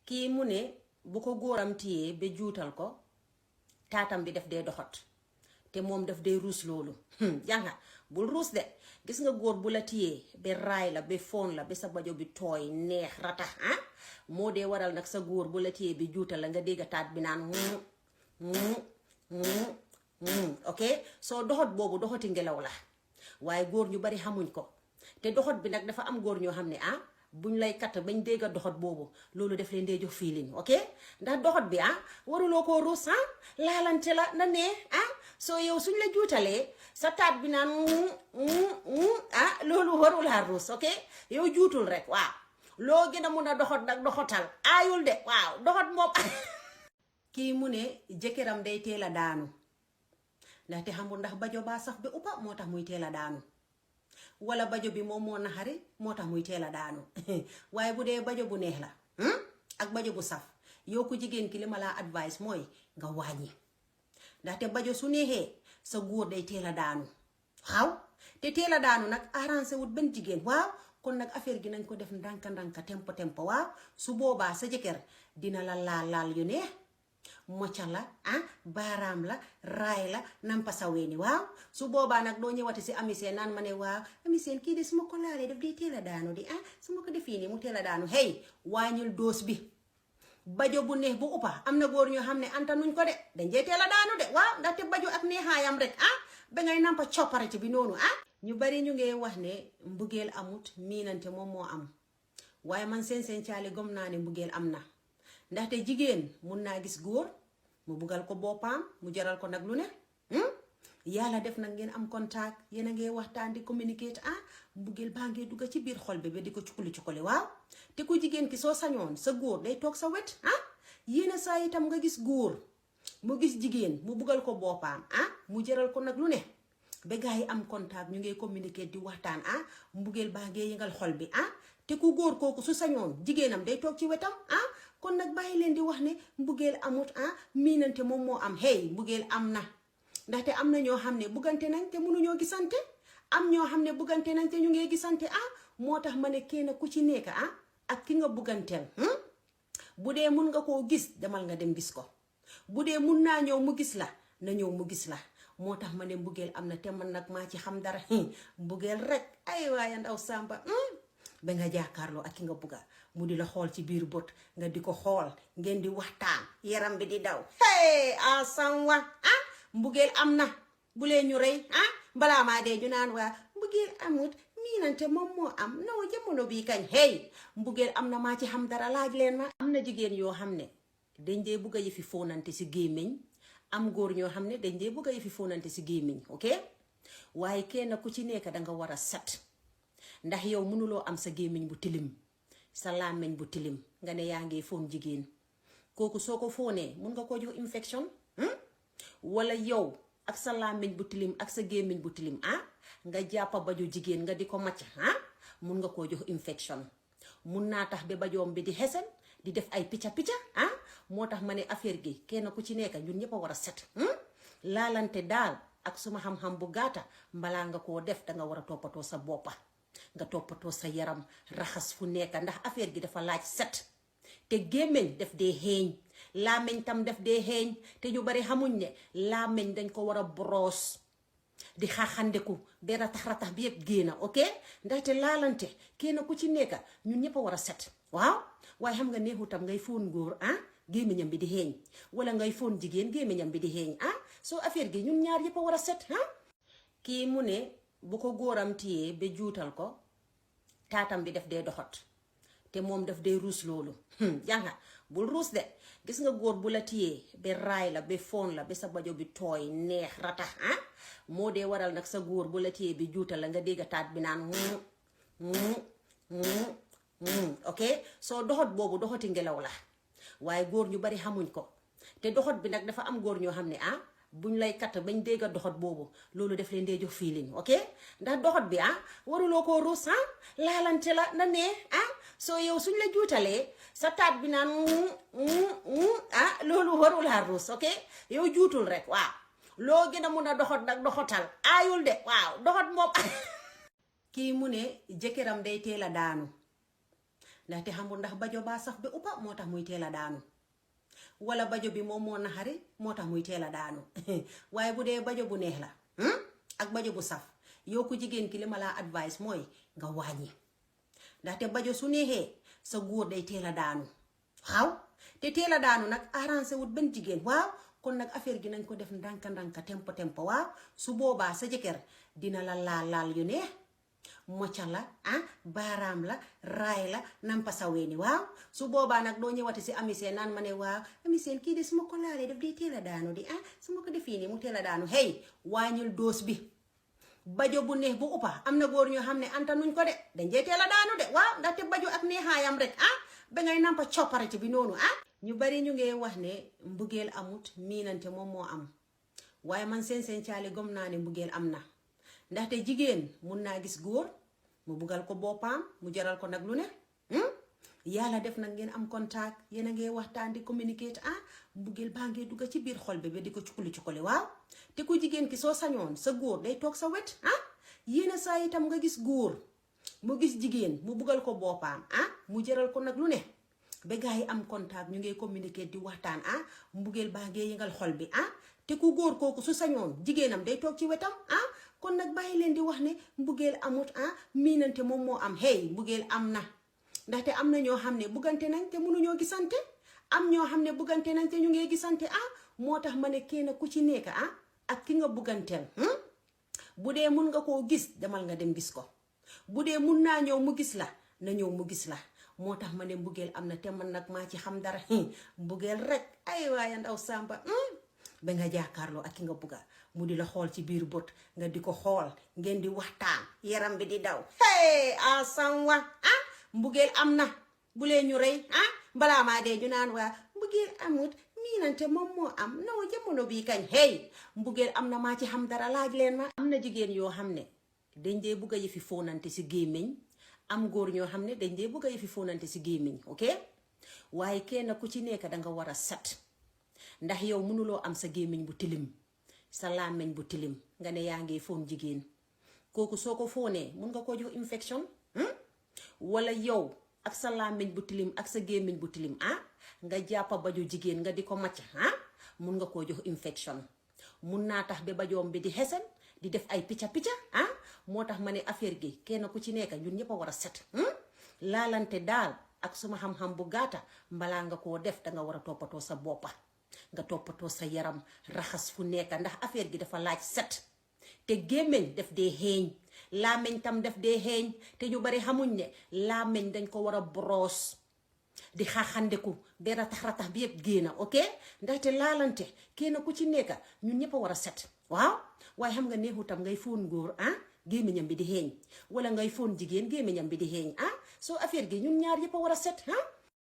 kii mu ne bu ko góoram tiyee ba juutal ko taatam bi def dee doxat te moom daf dee ruus loolu jànga bul ruus de gis nga góor bu la tiyee ba raay la ba foon la ba sa bajo bi tooy neex ratax moo dee waral nag sa góor bu la tiyee bi juutal la nga dégg taat bi naan ok soo doxat boobu doxati ngelaw la waaye góor ñu bari xamuñ ko te doxat bi nag dafa am góor ñoo xam ne buñ lay katt bañ dégg doxat boobu loolu def leen dee jox feeling ok ndax doxat bi waruloo koo ruus laalante la na nee soo yow suñ la juutalee sa taat bi naan loolu warulaa ruus ok yow juutul rek waaw loo gën a mun a doxat nag doxatal aayul de waaw doxat moom kii mu ne jëkkëram day teel a daanu ndaxte xamul ndax bajo baa saf ba uppa moo tax muy teel a daanu wala bajo bi moom moo naxari moo tax muy teel a daanu waaye bu dee bajo bu neex la ak bajo bu saf yow ku jigéen ki li ma laa advice mooy nga wàññi ndaxte bajo su neexee sa góor day teel a daanu waaw te teel a daanu nag arrangé wut benn jigéen waaw kon nag affaire gi nañ ko def ndànka-ndànka tempo waaw su boobaa sa jëkkër dina la laal yu neex mocca la baaraam la raay la nampa sa weeni waaw su boobaa nag doo ñëwati si ami seen naan ma ne waaw ami seen kii de su ma ko laalee daf di teel a daanu di su ma ko defee nii mu teel a daanu hey wàññil doos bi bajo bu neex bu uppa am na góor ñoo xam ne anta nuñ ko de dañ dee teel a daanu de waaw ndaxte bajo ak neexaayam rek ba ngay nampa copparati bi noonu ñu bari ñu ngee wax ne mbugeel amut miinante moom moo am waaye man seen caali gom naa ne mbugeel am na ndaxte jigéen mun naa gis góor mu buggal ko boppam mu jaral ko nag lu ne yàlla def nag ngeen am contact yéen a ngee waxtaan di communicate mbugeel baa ngee dugga ci biir xol bi ba di ko cukkuli waaw te ku jigéen ki soo sañoon sa góor day toog sa wet yéen a saa itam nga gis góor mu gis jigéen mu buggal ko boppam mu jaral ko nag lu ne ba gaa yi am contact ñu ngee communicate di waxtaan mbugeel baa ngee yëngal xol bi te ku góor kooku su sañoon jigéenam day toog ci wetam kon nag bàyyi leen di wax ne mbugeel amut miinante moom moo am hey mbugeel am na ndaxte am na ñoo xam ne buggante nañ te mënuñoo gisante am ñoo xam ne buggante nañ te ñu ngee gisante moo tax ma ne kenn ku ci nekk ak ki nga bugganteel bu dee mun nga koo gis demal nga dem gis ko bu dee mun naa ñëw mu gis la na ñëw mu gis la moo tax ma ne mbugeel am na te man nag maa ci xam dara mbugeel rek ay waaye ndaw sàmba ba nga jàkkaarloo ak ki nga bugga mu di la xool ci biir bët nga di ko xool ngeen di waxtaan yaram bi di daw hey asanwa mbugeel am na bu leen ñu rey balaa maa dee ñu naan waa mbugeel amut miinante moom moo am non jamono bii kañ hey mbugeel am na maa ci xam dara laaj leen ma am na jigéen yoo xam ne dañ dee bugga yëfi fóonante si gémmiñ am góor ñoo xam ne dañ dee bugga yëfi fóonante si gémmiñ ok waaye kenn ku ci nekk danga war a set ndax yow mënuloo am sa gémmiñ bu tilim sa làmmiñ bu tilim nga ne yaa ngi foon jigéen kooku soo ko foonee mun nga koo jox infection wala yow ak sa làmmiñ bu tilim ak sa gémmiñ bu tilim nga jàppa bajo jigéen nga di ko macc mun nga koo jox infection mun naa tax ba bajoom bi di xesen di def ay picca moo tax ma ne affaire gi kenn ku ci nekk ñun ñëpp a war a set laalante daal ak suma xam-xam bu gaata mbalaa nga koo def danga war a toppatoo sa boppa nga toppatoo sa yaram raxas fu nekk ndax affaire gi dafa laaj set te gémmiñ def dee xeeñ làmmiñ tam def dee xeeñ te ñu bari xamuñ ne làmmiñ dañ ko war a brosse di xaaxandeku ba ratax bi yëpp génna ok ndaxte laalante kenn ku ci nekk ñun ñëpp a war a set waaw waaye xam nga neexu tam ngay fóon góor gémmiñam bi di xeeñ wala ngay fóon jigéen gémmiñam bi di xeeñ soo affaire gi ñun ñaar yëpp a war a set kii mu ne bu ko góoram tiyee ba juutal ko taatam bi def dee doxat te moom daf dee ruus loolu jànga bul ruus de gis nga góor bu la tiyee ba raay la ba foon la ba sa bajo bi tooy neex ratax moo dee waral nag sa góor bu la tiyee bi juutal la nga dégg taat bi naan ok soo doxat boobu doxati ngelaw la waaye góor ñu bari xamuñ ko te doxat bi nag dafa am góor ñoo xam ne buñ lay katt bañ dégg doxat boobu loolu def leen dee jox feeling ok ndax doxat bi waruloo koo ruus laalante la na nee soo yow suñ la juutalee sa taat bi naan loolu warulaa ruus ok yow juutul rek waaw loo gën a mun a doxat nag doxatal aayul de waaw doxat moom kii mu ne jëkkëram day teel a daanu ndaxte xamul ndax bajo baa saf ba uppa moo tax muy teel a daanu wala bajo bi moom moo naxari moo tax muy teel a daanu waaye bu dee bajo bu neex la ak bajo bu saf yow ku jigéen ki li ma laa advice mooy nga wàññi ndaxte bajo su neexee sa góor day teel a daanu waaw te teel a daanu nag arrangé wut benn jigéen waaw kon nag affaire gi nañ ko def ndànka tempo waaw su boobaa sa jëkkër dina la laal yu neex mocca la baaraam la raay la nampa sa weeni waaw su boobaa nag doo ñëwati si Ami Seen naan ma ne waaw Ami Seen kii de su ma ko laalee daf di teel a daanu di su ma ko defee nii mu teel a daanu hey wàññil doos bi bajo bu neex bu uppa am na góor ñoo xam ne anta nuñ ko de dañ dee teel a daanu de waaw ndaxte bajo ak neexaayam rek ba ngay nampa copparati bi noonu ñu bari ñu ngee wax ne mbugeel amut miinante moom moo am waaye man seen caali gom naa ne mbugeel am na ndaxte jigéen mun naa gis góor mu bugal ko boppam mu jaral ko nag lu ne yàlla def nag ngeen am contact yéen a ngee waxtaan di communicate mbugeel baa ngee dugga ci biir xol bi ba di ko cukkuli waaw te ku jigéen ki soo sañoon sa góor day toog sa wet yéen a saa itam nga gis góor mu gis jigéen mu bugal ko boppam mu jaral ko nag lu ne ba gaa yi am contact ñu ngee communicate di waxtaan mbugeel baa ngee yëngal xol bi te ku góor kooku su sañoon jigéenam day toog ci wetam kon nag bàyyi leen di wax ne mbugeel amut miinante moom moo am hey mbugeel am na ndaxte am na ñoo xam ne buggante nañ te mënuñoo gisante am ñoo xam ne buggante nañ te ñu ngee gisante moo tax ma ne kenn ku ci nekk ak ki nga bugganteel bu dee mun nga koo gis demal nga dem gis ko bu dee mun naa ñëw mu gis la na ñëw mu gis la moo tax ma ne mbugeel am na te man nag maa ci xam dara mbugeel rek ay waaye ndaw sàmba ba nga jàkkaarloo ak ki nga bugga mu di la xool ci biir bët nga di ko xool ngeen di waxtaan yaram bi di daw hey asanwa mbugeel am na bu lee ñu rey balaa maa dee ñu naan waa mbugeel amut miinante moom moo am non jamono bii kañ hey mbugeel am na maa ci xam dara laaj leen ma am na jigéen yoo xam ne dañ dee bugga yëfi fóonante si gémmiñ am góor ñoo xam ne dañ dee bugga yëfi fóonante si gémmiñ ok waaye kenn ku ci nekk danga war a set ndax yow mënuloo am sa gémmiñ bu tilim sa làmmiñ bu tilim nga ne yaa ngi fóon jigéen kooku soo ko fóonee mun nga koo jox infection wala yow ak sa làmmiñ bu tilim ak sa gémmiñ bu tilim nga jàppa bajo jigéen nga di ko macc mun nga koo jox infection mun naa tax ba bajoom bi di xesen di def ay picca moo tax ma ne affaire gi kenn ku ci nekk ñun ñëpp a war a set laalante daal ak suma xam-xam bu gaata mbalaa nga koo def danga war a toppatoo sa boppa nga toppatoo sa yaram raxas fu nekk ndax affaire gi dafa laaj set te gémmiñ def dee xeeñ làmmiñ tam def dee xeeñ te ñu bari xamuñ ne làmmiñ dañ ko war a brosse di xaaxandeku ba ratax bi yëpp génna ok ndaxte laalante kenn ku ci nekk ñun ñëpp a war a set waaw waaye xam nga neexu tam ngay fóon góor gémmiñam bi di xeeñ wala ngay fóon jigéen gémmiñam bi di xeeñ soo affaire gi ñun ñaar yëpp a war a set